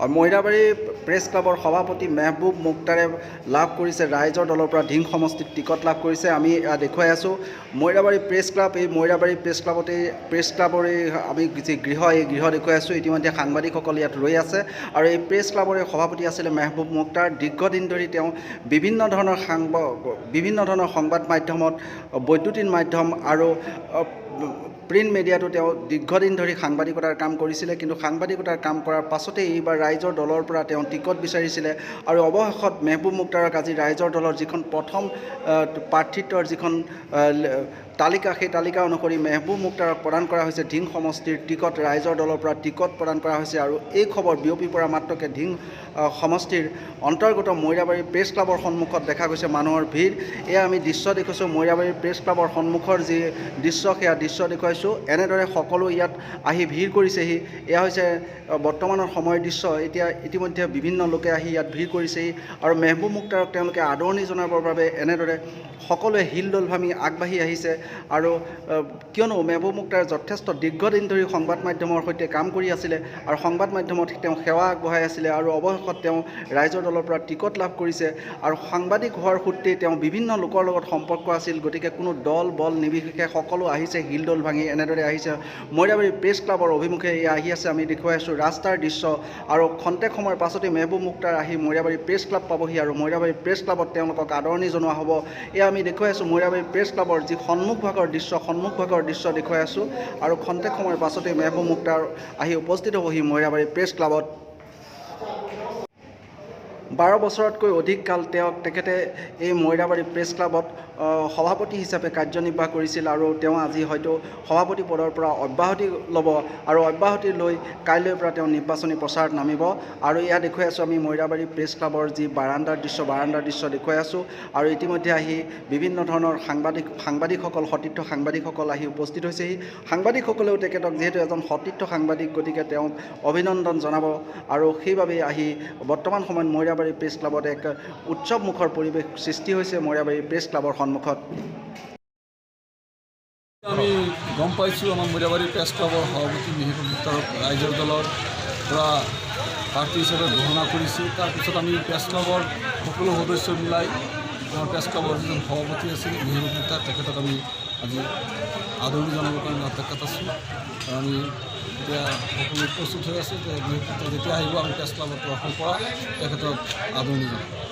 Moirabari press ক্লাবৰ সভাপতি মেহবুব মুক্তাৰে লাভ কৰিছে ৰাইজৰ দলৰ পৰা ধিং সমষ্টিত টিকট লাভ কৰিছে। আমি এয়া দেখুৱাই আছোঁ মৈৰাবাৰী প্ৰেছ ক্লাব। এই মৈৰাবাৰী প্ৰেছ ক্লাবতেই, প্ৰেছ ক্লাবৰ এই আমি যি গৃহ, এই গৃহ দেখুৱাই আছোঁ। ইতিমধ্যে সাংবাদিকসকল ইয়াত ৰৈ আছে আৰু এই প্ৰেছ ক্লাবৰ এই সভাপতি আছিলে মেহবুব মুক্তাৰ। দীৰ্ঘদিন ধৰি তেওঁ বিভিন্ন ধৰণৰ সংবাদ মাধ্যমত, বৈদ্যুতিন মাধ্যম আৰু প্ৰিণ্ট মিডিয়াতো তেওঁ দীৰ্ঘদিন ধৰি সাংবাদিকতাৰ কাম কৰিছিলে। কিন্তু সাংবাদিকতাৰ কাম কৰাৰ পাছতেই এইবাৰ ৰাইজৰ দলৰ পৰা তেওঁ টিকট বিচাৰিছিলে আৰু অৱশেষত মেহবুব মুক্তাৰক আজি ৰাইজৰ দলৰ যিখন প্ৰথম প্ৰাৰ্থিত্বৰ যিখন তালিকা, সেই তালিকা অনুসৰি মেহবুব মুক্তাৰক প্ৰদান কৰা হৈছে ধিং সমষ্টিৰ টিকট। ৰাইজৰ দলৰ পৰা টিকট প্ৰদান কৰা হৈছে আৰু এই খবৰ বিয়পি পৰা মাত্ৰকে ধিং সমষ্টিৰ অন্তৰ্গত মৈৰাবাৰী প্ৰেছ ক্লাবৰ সন্মুখত দেখা গৈছে মানুহৰ ভিৰ। এয়া আমি দৃশ্য দেখুৱাইছোঁ, মৈৰাবাৰী প্ৰেছ ক্লাবৰ সন্মুখৰ যি দৃশ্য, সেয়া দৃশ্য দেখুৱাইছোঁ। এনেদৰে সকলো ইয়াত আহি ভিৰ কৰিছেহি। এয়া হৈছে বৰ্তমানৰ সময়ৰ দৃশ্য। এতিয়া ইতিমধ্যে বিভিন্ন লোকে আহি ইয়াত ভিৰ কৰিছেহি আৰু মেহবুব মুক্তাৰক তেওঁলোকে আদৰণি জনাবৰ বাবে এনেদৰে সকলোৱে হিলদল ভাঙি আগবাঢ়ি আহিছে। আৰু কিয়নো মেহবুব মুক্তাৰ যথেষ্ট দীৰ্ঘদিন ধৰি সংবাদ মাধ্যমৰ সৈতে কাম কৰি আছিলে আৰু সংবাদ মাধ্যমত তেওঁ সেৱা আগবঢ়াই আছিলে আৰু অৱশেষত তেওঁ ৰাইজৰ দলৰ পৰা টিকট লাভ কৰিছে। আৰু সাংবাদিক হোৱাৰ সূত্ৰেই তেওঁ বিভিন্ন লোকৰ লগত সম্পৰ্ক আছিল। গতিকে কোনো দল বল নিৰ্বিশেষে সকলো আহিছে, হিলদল ভাঙি এনেদৰে আহিছে মৈৰাবাৰী প্ৰেছ ক্লাবৰ অভিমুখে। এয়া আহি আছে, আমি দেখুৱাই আছোঁ ৰাস্তাৰ দৃশ্য। আৰু খন্তেক সময়ৰ পাছতেই মেহবুব মুক্তাৰ আহি মৈৰাবাৰী প্ৰেছ ক্লাব পাবহি আৰু মৈৰাবাৰী প্ৰেছ ক্লাবত তেওঁলোকক আদৰণি জনোৱা হ'ব। এয়া আমি দেখুৱাই আছোঁ মৈৰাবাৰী প্ৰেছ ক্লাবৰ যি সন্মুখভাগৰ দৃশ্য, সন্মুখভাগৰ দৃশ্য দেখুৱাই আছোঁ। আৰু খন্তেক সময়ৰ পাছতেই মেহবুব মুক্তাৰ আহি উপস্থিত হ'বহি মৈৰাবাৰী প্ৰেছ ক্লাবত। 12 বছৰতকৈ অধিক কাল তেওঁক তেখেতে এই মৈৰাবাৰী প্ৰেছ ক্লাবত সভাপতি হিচাপে কাৰ্যনিৰ্বাহ কৰিছিল আৰু তেওঁ আজি হয়তো সভাপতি পদৰ পৰা অব্যাহতি ল'ব আৰু অব্যাহতি লৈ কাইলৈৰ পৰা তেওঁ নিৰ্বাচনী প্ৰচাৰত নামিব। আৰু এয়া দেখুৱাই আছোঁ আমি মৈৰাবাৰী প্ৰেছ ক্লাবৰ যি বাৰাণ্ডাৰ দৃশ্য, বাৰাণ্ডাৰ দৃশ্য দেখুৱাই আছোঁ। আৰু ইতিমধ্যে আহি বিভিন্ন ধৰণৰ সাংবাদিকসকল, সতীৰ্থ সাংবাদিকসকল আহি উপস্থিত হৈছেহি। সাংবাদিকসকলেও তেখেতক, যিহেতু এজন সতীৰ্থ সাংবাদিক, গতিকে তেওঁক অভিনন্দন জনাব আৰু সেইবাবেই আহি বৰ্তমান সময়ত মৈৰাবাৰী প্ৰেছ ক্লাবত এক উৎসৱমুখৰ পৰিৱেশ সৃষ্টি হৈছে মৈৰাবাৰী প্ৰেছ ক্লাবৰ সন্মুখত। আমি গম পাইছোঁ, আমাৰ মৈৰাবাৰী প্ৰেছ ক্লাবৰ সভাপতি মেহবুব মুক্তাৰক ৰাইজৰ দলৰ পৰা প্ৰাৰ্থী হিচাপে ঘোষণা কৰিছে। তাৰপিছত আমি প্ৰেছ ক্লাবৰ সকলো সদস্য মিলাই আমাৰ প্ৰেছ ক্লাবৰ যিজন সভাপতি আছিল মেহবুব মুক্তাৰ, তেখেতক আমি আজি আদৰণি জনাবৰ কাৰণে অপেক্ষাত আছোঁ। আৰু আমি এতিয়া সকলো প্ৰস্তুত হৈ আছোঁ যে মেহবুব মুক্তাৰ যেতিয়া আহিব, আমি প্ৰেছ ক্লাবৰ তৰফৰ পৰা তেখেতক আদৰণি জনাম।